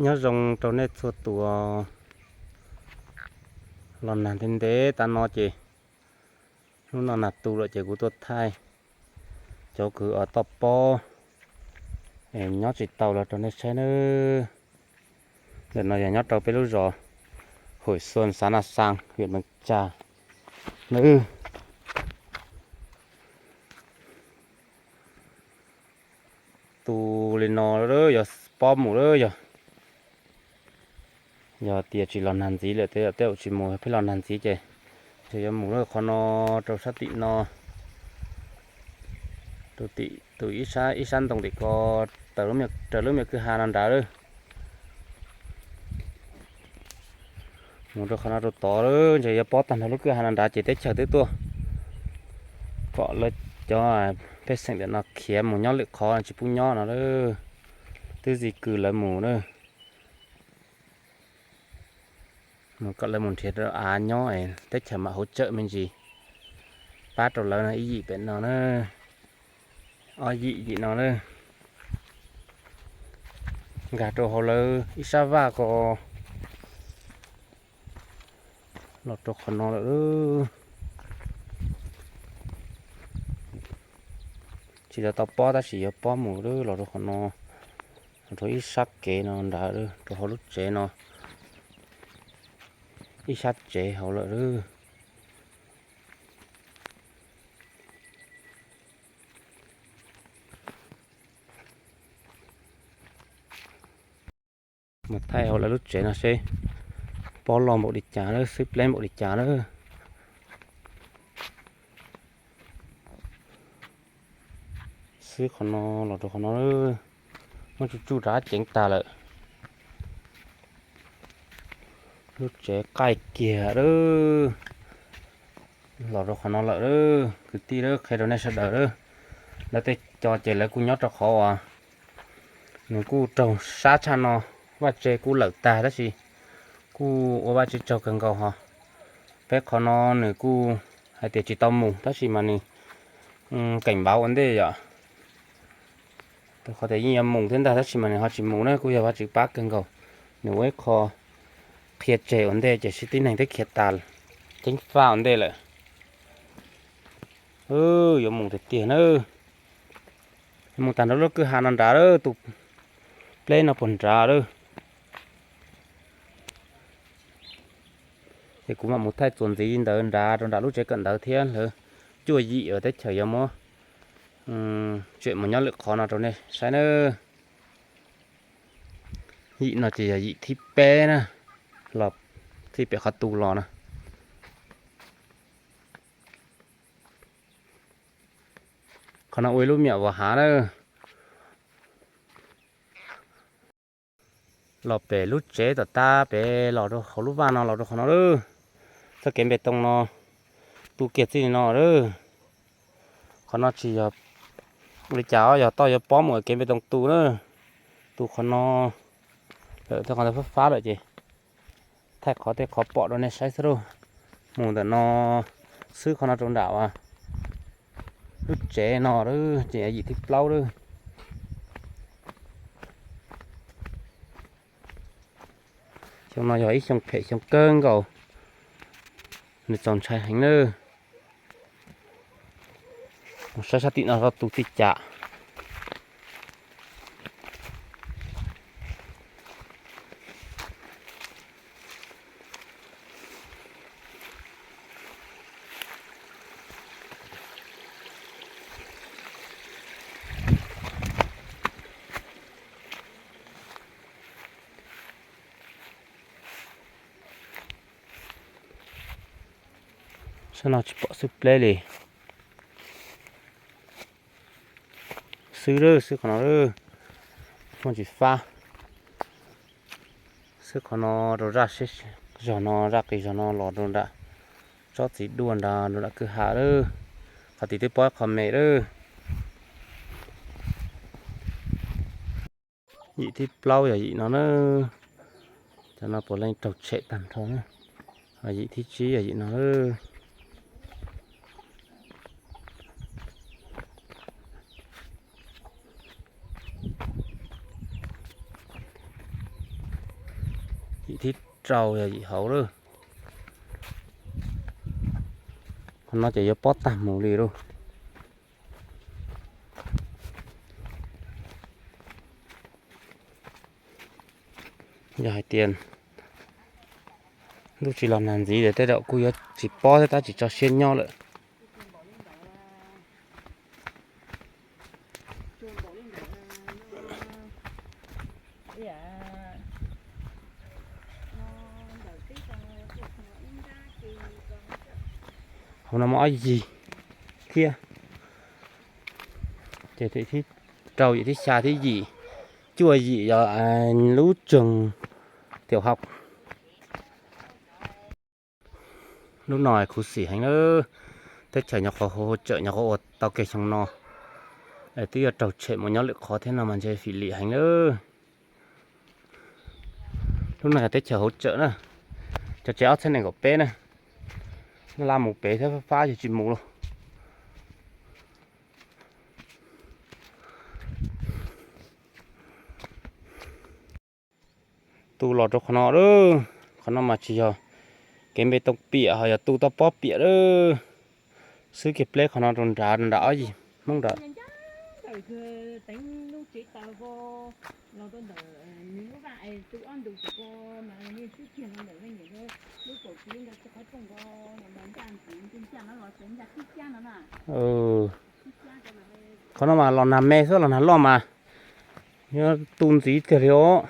Nyob zoo rau nej txhua tus. Los nag ntev ntev tas no ces hnub no nag tu lawm ces kuv tuaj thaij cov kws toj pob nyob tsis tau los rau nej saib nawb. Ntawm no yog nyob rau peb lub zos Hwm Xuas, xav Na Xas, hwm Mees Tsas nawb. Tu li no lawm yog pob mus lawm yog. Yog tias tsis los nag ntxiv lawm tej zaum tsis mus, pheej los nag ntxiv ces ntshe yuav mus lawm. Qhov no rau sab tim no, tus ib sab ntoo tim ko, raws lub me kwj ha no nrad lawm. Mus rau qhov no rau tod lawm, ntshe yuav pob tag nrho lub kwj ha no nrad ces teb chaws twb tuaj kom lawv cov pej xeem ntawm no khiav mus nyob lwm qhov tsis pub nyob no lawm. Twb di cư lawv mus na. Mus kom lawv mus nrhiav rau av nyob, teb chaws mam hauv tsawm me ntsis pab rau lawv no. Ib yim pem no na, ob yim yim no na, nkag rau hauv lawv ib sab vaj ko los rau qhov no lawm. Tsis tau tau pob tab sis yuav pob mus lawm, los rau qhov no, los rau ib sab kev no nrad, rau hauv lub tsev no, ib sab tsev hauv lawm lawm. Mus thaij hauv lawv lub tsev no seb pob loj npaum li cas lawm, xwb pleb npaum li cas lawm. Xwb qhov no los rau qhov no, muab tsuj tsuj rov qab ceev tag lawm. Lub tsev qaij kiag lawm. Los rau qhov no lawm lawm, kwv tij lawm, qhia rau nej sawv daws lawm. Lawv tej co ces lawv kuj nyob rau qhov uas nws kuj raug sab tshaj no, vaj tse kuj lawm tag tab sis kuj ua vaj tse tsaug kawg nkaus hos. Peb qhov no nws kuj hais tias tsis tau mus tab sis mas nws keem npauv ua ntej yom. Rau qhov tias yeej yuav mus thiab ntag tab sis mas nws ho tsis mus na, kuj yog Vajtswv pab kawg nkaus. Nws ua ib qho qhia tseg ua ntej ces sib tib neeg twb khiav tas ceeb faj ua ntej lawm. Yuav mus tiag tiag na. Mus tag nrho lub kwj ha no nrad lawm, tus pleb no puag nrad lawm. Ces kuv mam mus thaij txuas ntxiv ntawd nrad rau nram lub tsev kawm ntawv thiab lawv cuaj yim uas teb chaws yuav muab tshem mus nyob lwm qhov no rau nej saib nawb. Yim no ces yog yim thib peb na, los txij pem qhov tu los na. Qhov no ua ib lub me nyuam vos hav na. Los pem lub tsev tom tab pem los rau hauv lub vaj no los rau qhov no lawm. Txoj kev npe tooj no tu kiag txij li no lawm. Qhov no tsis yog ua li cas, yog toj yuav pob mus kev npe tooj tu na. Tu qhov no lawm, tej qhov ntawd fab fab lawm ces thaij qhov tej qhov pom rau nej saib xwb lauj. Mus ntawm no xwb qhov no rau nram lub tsev no lawm ces yim thib plaub lawm. Xyoo no yog ib xyoo phem xyoo kawg nkaus, nws txaus ntshai heev nawb. Mus saib sab tim no tu txij cas. Sab no tsis pom xwb pleb li. Xwb lawm, xwb qhov no lawm, muaj tsis fab. Xwb qhov no rau zaj seb, zog no zaj qis zog no los rau nram tsob txiv duaj nrad rau nram kwj ha lawm. Qhov tid twb pob qhov me lawm. Yim thib plaub yog yim no na. Cov no puav leej raug tshem tag nrho na. Yim thib tsib yog yim no lawm. Yim thib rau yog yim hauv lawm. Qhov no ces yuav pob tag mus li lauj. Yog hais tias ntuj tsis los nag ntxiv ces tej zaum kuj yuav tsis pob thiab tab tsis tso siab nyob lawm. Hauv no muaj ob yim thiab. Ces yim thib rau, yim thib xya, thib yim, cuaj yim yog lub trường tiểu học. Lub no khuv xim heev lawm. Teb chaws nyuam qhuav hỗ trợ nyuam qhuav ua tau kiag xyoo no, twb yuav raug tshem mus nyob lwm qhov thiab no mas ntshe fim lim heev lawm. Lub no yog teb chaws hỗ trợ na. Cov tsev ob txhiab nees nkaum peb na, laj mus pem thiab fab yog tsis mus lauj. Tu los rau qhov no lawm. Qhov no mas tsis yog kev npe too piam, ho yog tu toj pob piam lawm. Xwb kiag pleb qhov no rau nrad, rau nram ob yim Hmoob nrad. Qhov no mas los nag me xwb los nag loj mas yuav tu ntxiv tiag li os.